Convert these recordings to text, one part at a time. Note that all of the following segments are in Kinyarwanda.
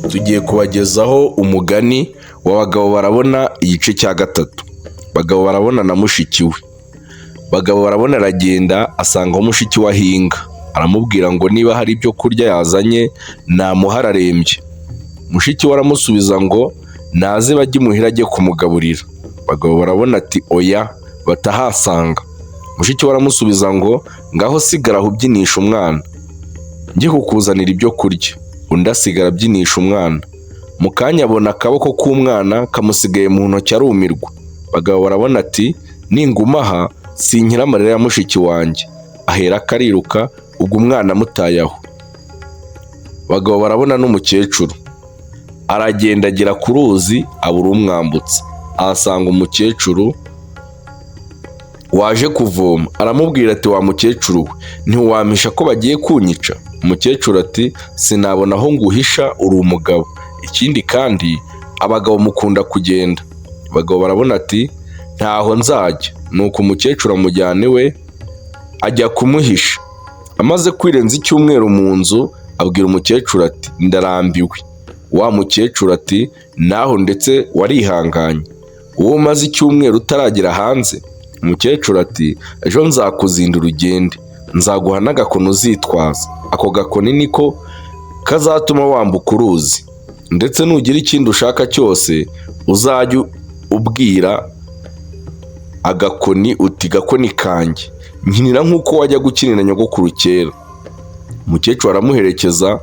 Tugiye kubagezaho umugani wa Bagabo Barabona igice cya gatatu. Bagabo Barabona na mushiki we. Bagabo Barabona aragenda asanga aho mushiki we ahinga. Aramubwira ngo niba hari ibyo kurya yazanye namuha ararembye. Mushiki we aramusubiza ngo naze bajye imuhira ajye kumugaburira. Bagabo Barabona ati oya batahasanga. Mushiki we aramusubiza ngo ngaho sigara aho ubyinisha umwana njye kukuzanira ibyo kurya. Undi asigara abyinisha umwana. Mu kanya abona akaboko k'umwana kamusigaye mu ntoki arumirwa. Bagabo Barabona ati ninguma aha sinkira amarira ya mushiki wanjye. Aherako ariruka ubwo umwana amutaye aho. Bagabo Barabona n'umukecuru. Aragenda agera ku ruzi abura umwambutsa. Ahasanga umukecuru waje kuvoma. Aramubwira ati wa mukecuru we ntiwampisha ko bagiye kunyica? Umukecuru ati sinabona aho nguhisha uri umugabo. Ikindi kandi abagabo mukunda kugenda. Bagabo Barabona ati ntaho nzajya. Nuko umukecuru amujyana iwe ajya kumuhisha. Amaze kwirenza icyumweru mu nzu abwira umukecuru ati ndarambiwe. Wa mukecuru ati naho ndetse warihanganye. Wowe umaze icyumweru utaragera hanze. Umukecuru ati ejo nzakuzindura ugende. Nzaguha n'agakoni uzitwaza. Ako gakoni niko kazatuma wambuka uruzi. Ndetse nugira ikindi ushaka cyose uzajye ubwira agakoni uti gakoni kanjye nkinira nk'uko wajya gukinira nyogokuru kera. Umukecuru aramuherekeza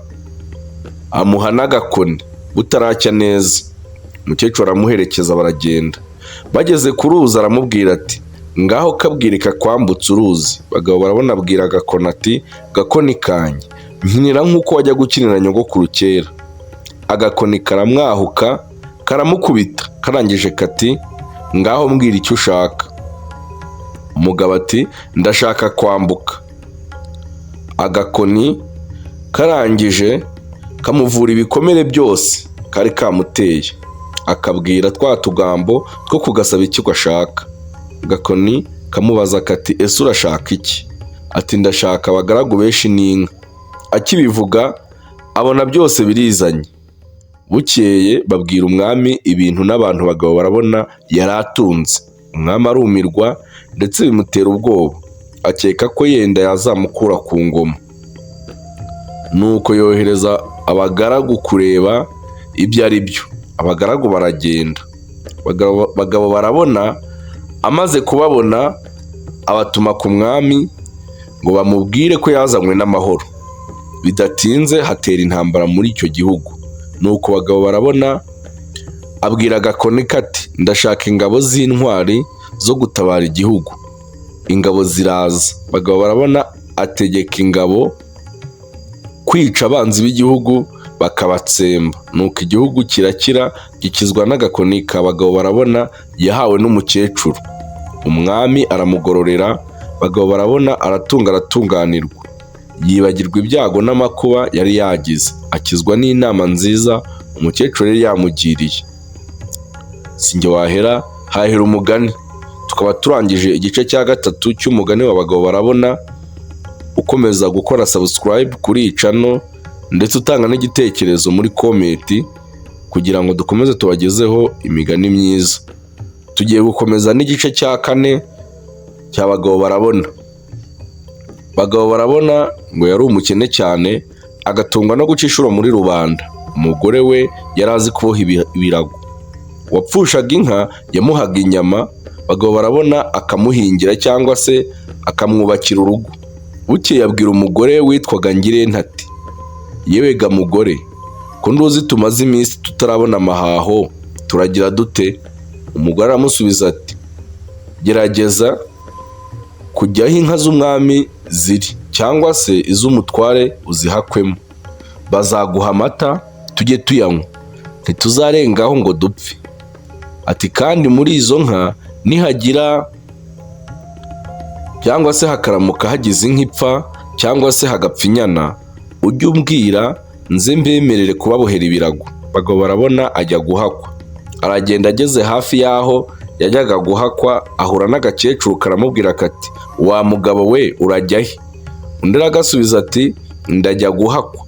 amuha n'agakoni butaracya neza. Umukecuru aramuherekeza baragenda. Bageze ku ruzi aramubwira ati ngaho kabwire kakwambutse uruzi. Bagabo Barabona abwira agakoni ati gakoni kanjye nkinira nk'uko wajya gukinira nyogokuru kera. Agakoni karamwahuka karamukubita karangije kati ngaho mbwira icyo ushaka. Umugabo ati ndashaka kwambuka. Agakoni karangije kamuvura ibikomere byose kari kamuteye. Akabwira twa tugambo two kugasaba icyo gashaka. Agakoni kamubaza kati ese urashaka iki? Ati ndashaka abagaragu benshi n'inka. Akibivuga abona byose birizanye. Bukeye babwira umwami ibintu n'abantu Bagabo Barabona yari atunze. Umwami arumirwa ndetse bimutera ubwoba. Akeka ko yenda yazamukura ku ngoma. Nuko yohereza abagaragu kureba ibyo ari byo. Abagaragu baragenda. Bagabo Barabona amaze kubabona abatuma ku mwami ngo bamubwire ko yazanywe n'amahoro. Bidatinze hatera intambara muri icyo gihugu. Nuko Bagabo Barabona abwira agakoni kati ndashaka ingabo z'intwari zo gutabara igihugu. Ingabo ziraza. Bagabo Barabona ategeka ingabo kwica abanzi b'igihugu bakabatsemba. Nuko igihugu kirakira gikizwa n'agakoni ka Bagabo Barabona yahawe n'umukecuru. Umwami aramugororera, Bagabo Barabona aratunga aratunganirwa. Yibagirwa ibyago n'amakuba yari yagize. Akizwa n'inama nziza umukecuru yari yamugiriye. Si njye wahera, hahera umugani. Tukaba turangije igice cya gatatu cy'umugani wa Bagabo Barabona. Ukomeza gukora subscribe kuri iyi channel ndetse utanga n'igitekerezo muri comment kugira ngo dukomeze tubagezeho imigani myiza. Tugiye gukomeza n'igice cya kane cya Bagabo Barabona. Bagabo Barabona ngo yari umukene cyane agatungwa no guca inshuro muri rubanda. Umugore we yari azi kuboha ibirago. Uwapfushaga inka yamuhaga inyama, Bagabo Barabona akamuhingira cyangwa se akamwubakira urugo. Bukeye abwira umugore witwaga Ngirente ati yewe ga mugore ko nduzi tumaze iminsi tutarabona amahaho turagira dute? Umugore aramusubiza ati gerageza kujya aho inka z'umwami ziri cyangwa se iz'umutware uzihakwemo. Bazaguha amata tujye tuyanywa ntituzarengaho ngo dupfe. Ati kandi muri izo nka nihagira cyangwa se hakaramuka hagize inka ipfa cyangwa se hagapfa inyana ujye umbwira nze mbemerere kubabohera ibirago. Bagabo Barabona ajya guhakwa. Aragenda ageze hafi y'aho yajyaga guhakwa ahura n'agakecuru karamubwira kati wa mugabo we urajya he? Undi aragasubiza ati ndajya guhakwa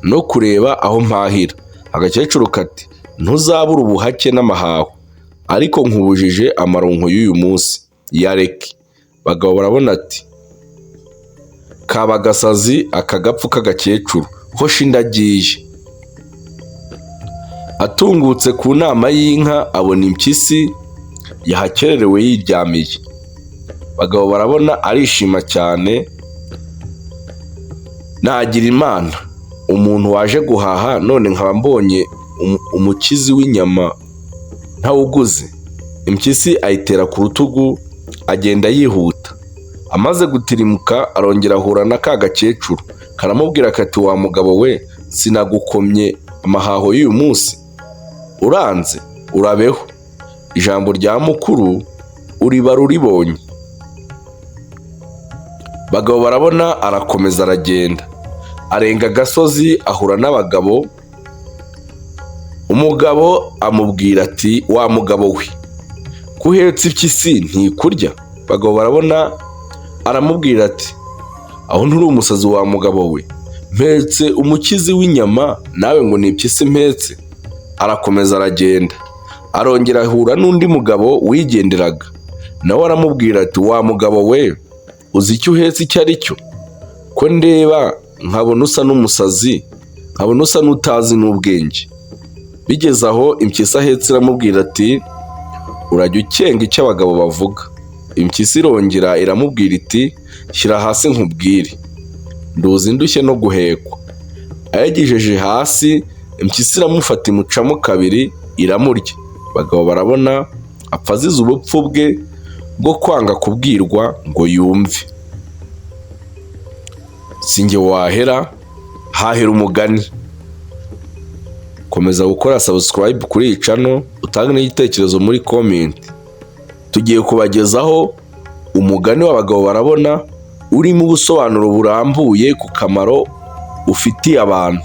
no kureba aho mpahira. Agakecuru kati: "Ntuzabura ubuhake n'amahaho, ariko nkubujije amaronko y'uyu munsi, yareke." Bagabo barabona ati: "Kaba agasazi aka gapfu k'agakecuru, hoshi ndagiye." Atungutse ku nama y'inka abona impyisi yahakererewe yiryamiye. Bagabo barabona arishima cyane: "Nagira Imana, umuntu waje guhaha none nkaba mbonye umukizi w'inyama ntawuguze." Impyisi ayitera ku rutugu agenda yihuta. Amaze gutirimuka arongera ahura na ka gakecuru, karamubwira kati: "Wa mugabo we, sinagukomye amahaho y'uyu munsi uranze? Urabeho, ijambo rya mukuru uribara uribonye." Bagabo barabona arakomeza aragenda, arenga agasozi ahura n'abagabo. Umugabo amubwira ati: "Wa mugabo we, ko uhetse impyisi ntikurya?" Bagabo barabona aramubwira ati: "Aho nturi umusazi wa mugabo we? Mpetse umukizi w'inyama, nawe ngo ni impyisi mpetse." Arakomeza aragenda, arongera ahura n'undi mugabo wigenderaga, nawe aramubwira ati: "Wa mugabo we, uzi icyo uhetse icyo ari cyo? Ko ndeba nkabona usa n'umusazi, nkabona usa n'utazi n'ubwenge?" Bigeze aho impyisi ahetse iramubwira ati: "Urajya ukenga icyo abagabo bavuga." Impyisi irongera iramubwira iti: "Shyira hasi nkubwire, nduzi ndushye no guhekwa." Ayagejeje hasi impyisi iramufata imucamo kabiri iramurya. Bagabo barabona apfa azize ubupfu bwe bwo kwanga kubwirwa ngo yumve. Si njye wahera, hahera umugani. Komeza gukora subscribe kuri iyi channel, utange n'igitekerezo muri comment. Tugiye kubagezaho umugani w'abagabo barabona urimo ubusobanuro burambuye ku kamaro ufitiye abantu.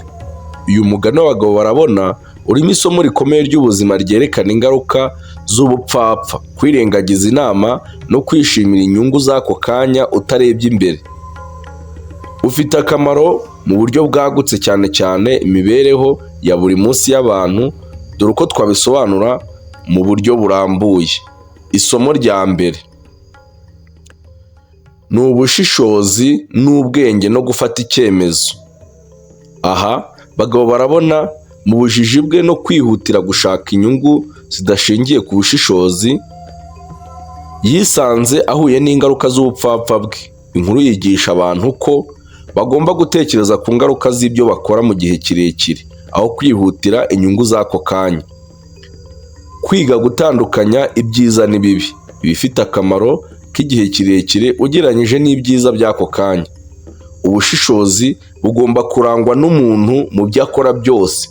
Uyu mugani w'abagabo barabona urimo isomo rikomeye ry'ubuzima ryerekana ingaruka z'ubupfapfa, kwirengagiza inama no kwishimira inyungu z'ako kanya utarebye imbere. Ufite akamaro mu buryo bwagutse, cyane cyane imibereho ya buri munsi y'abantu. Dore uko twabisobanura mu buryo burambuye. Isomo rya mbere ni ubushishozi n'ubwenge no gufata icyemezo. Aha bagabo barabona mu bujiji bwe no kwihutira gushaka inyungu zidashingiye ku bushishozi, yisanze ahuye n'ingaruka z'ubupfapfa bwe. Inkuru yigisha abantu ko bagomba gutekereza ku ngaruka z'ibyo bakora mu gihe kirekire, aho kwihutira inyungu z'ako kanya. Kwiga gutandukanya ibyiza n'ibibi, ibifite akamaro k'igihe kirekire ugereranyije n'ibyiza by'ako kanya. Ubushishozi bugomba kurangwa n'umuntu mu byo akora byose,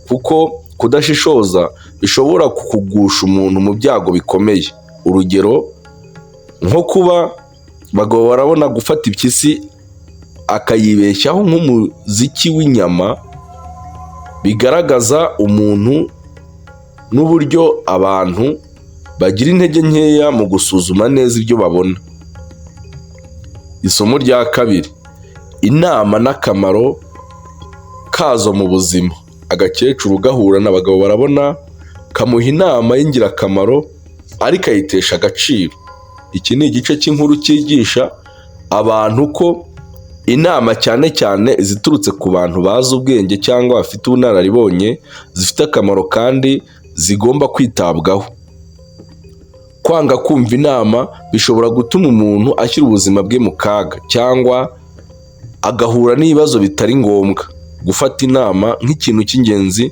kuko kudashishoza bishobora kugusha umuntu mu byago bikomeye. Urugero nko kuba bagabo barabona gufata impyisi akayibeshyaho nk'umuziki w'inyama, bigaragaza umuntu n'uburyo abantu bagira intege nkeya mu gusuzuma neza ibyo babona. Isomo rya kabiri: inama n'akamaro kazo mu buzima. Agakecuru gahura n'abagabo barabona kamuha inama y'ingirakamaro ariko ayitesha agaciro. Iki ni igice cy'inkuru cyigisha abantu ko inama, cyane cyane iziturutse ku bantu bazi ubwenge cyangwa bafite ubunararibonye, zifite akamaro kandi zigomba kwitabwaho. Kwanga kumva inama bishobora gutuma umuntu ashyira ubuzima bwe mu kaga cyangwa agahura n'ibibazo bitari ngombwa. Gufata inama nk'ikintu cy'ingenzi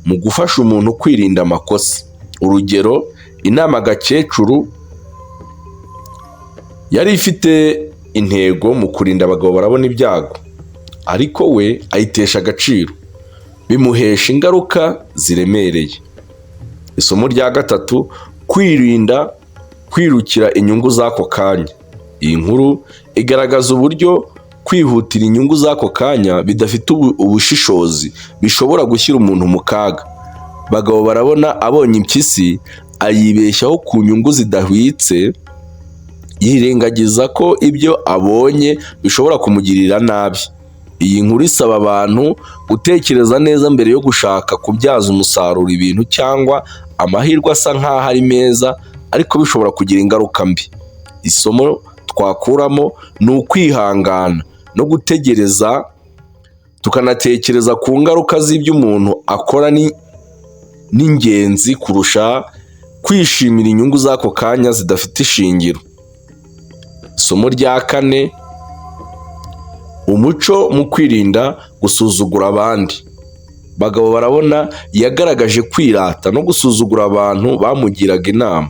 mu gufasha umuntu kwirinda amakosa. Urugero, inama agakecuru yari ifite intego mu kurinda abagabo barabona ibyago, ariko we ayitesha agaciro, bimuhesha ingaruka ziremereye. Isomo rya gatatu: kwirinda kwirukira inyungu z'ako kanya. Iyi nkuru igaragaza uburyo kwihutira inyungu z'ako kanya bidafite ubushishozi bishobora gushyira umuntu mu kaga. Bagabo barabona abonye impyisi ayibeshyaho ku nyungu zidahwitse, yirengagiza ko ibyo abonye bishobora kumugirira nabi. Iyi nkuru isaba abantu gutekereza neza mbere yo gushaka kubyaza umusaruro ibintu cyangwa amahirwe asa nk'aho ari meza, ariko bishobora kugira ingaruka mbi. Isomo twakuramo ni ukwihangana no gutegereza, tukanatekereza ku ngaruka z'ibyo umuntu akora ni n'ingenzi kurusha kwishimira inyungu z'ako kanya zidafite ishingiro. Isomo rya kane: umuco mu kwirinda gusuzugura abandi. Bagabo Barabona yagaragaje kwirata no gusuzugura abantu bamugiraga inama.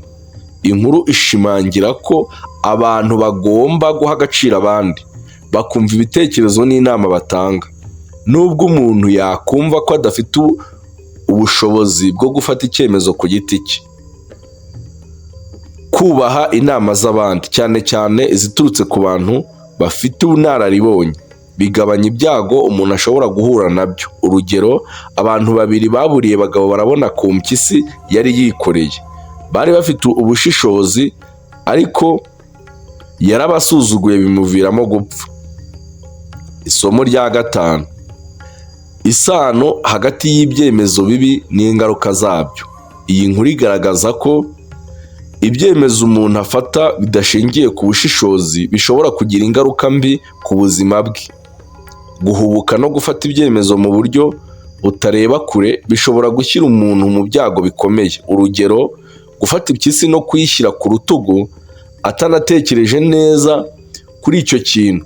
Inkuru ishimangira ko abantu bagomba guha agaciro abandi, bakumva ibitekerezo n'inama batanga. Nubwo umuntu yakumva ko adafite ubushobozi bwo gufata icyemezo ku giti cye, kubaha inama z'abandi, cyane cyane iziturutse ku bantu bafite ubunararibonye, bigabanya ibyago umuntu ashobora guhura nabyo. Urugero, abantu babiri baburiye Bagabo Barabona ku mpyisi yari yikoreye. Bari bafite ubushishozi, ariko yarabasuzuguye, bimuviramo gupfa. Isomo rya gatanu: isano hagati y'ibyemezo bibi n'ingaruka zabyo. Iyi nkuru igaragaza ko ibyemezo umuntu afata bidashingiye ku bushishozi bishobora kugira ingaruka mbi ku buzima bwe. Guhubuka no gufata ibyemezo mu buryo butareba kure bishobora gushyira umuntu mu byago bikomeye. Urugero, gufata impyisi no kuyishyira ku rutugu atanatekereje neza kuri icyo kintu,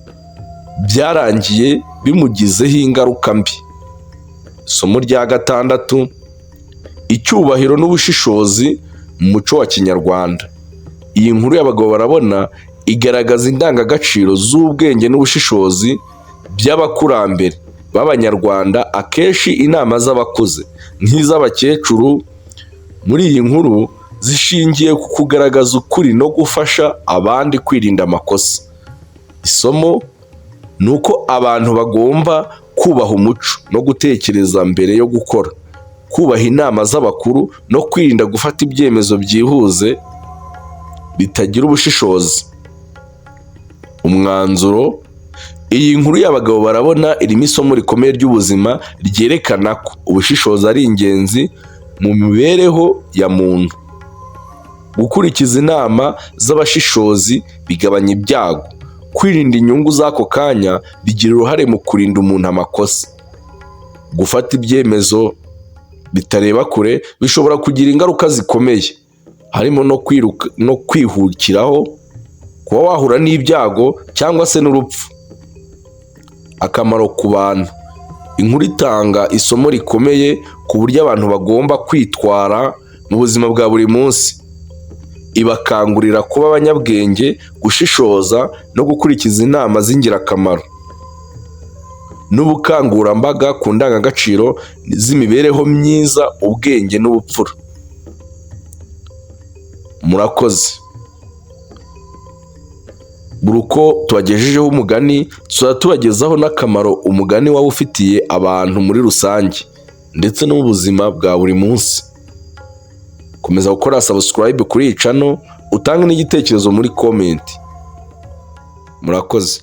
byarangiye bimugizeho ingaruka mbi. Isomo rya gatandatu: icyubahiro n'ubushishozi mu muco wa Kinyarwanda. Iyi nkuru y'Abagabo Barabona igaragaza indangagaciro z'ubwenge n'ubushishozi by'abakurambere b'Abanyarwanda. Akenshi inama z'abakuze, nk'iz'abakecuru muri iyi nkuru, zishingiye ku kugaragaza ukuri no gufasha abandi kwirinda amakosa. Isomo ni uko abantu bagomba kubaha umuco no gutekereza mbere yo gukora, kubaha inama z'abakuru no kwirinda gufata ibyemezo byihuse bitagira ubushishozi. Umwanzuro: iyi nkuru y'Abagabo Barabona irimo isomo rikomeye ry'ubuzima ryerekana ko ubushishozi ari ingenzi mu mibereho ya muntu. Gukurikiza inama z'abashishozi bigabanya ibyago. Kwirinda inyungu z'ako kanya bigira uruhare mu kurinda umuntu amakosa. Gufata ibyemezo bitareba kure bishobora kugira ingaruka zikomeye, harimo no kwiruka no kwihukiraho, kuba wahura n'ibyago cyangwa se n'urupfu. Akamaro ku bantu: inkuru itanga isomo rikomeye ku buryo abantu bagomba kwitwara mu buzima bwa buri munsi. Ibakangurira kuba abanyabwenge, gushishoza no gukurikiza inama z'ingirakamaro, n'ubukangurambaga ku ndangagaciro z'imibereho myiza, ubwenge n'ubupfura. Murakoze. Buri uko tubagejejeho umugani, tuzajya tubagezaho n'akamaro umugani waba ufitiye abantu muri rusange ndetse no mu buzima bwa buri munsi. Komeza gukora subscribe kuri iyi channel, utange n'igitekerezo muri comment. Murakoze.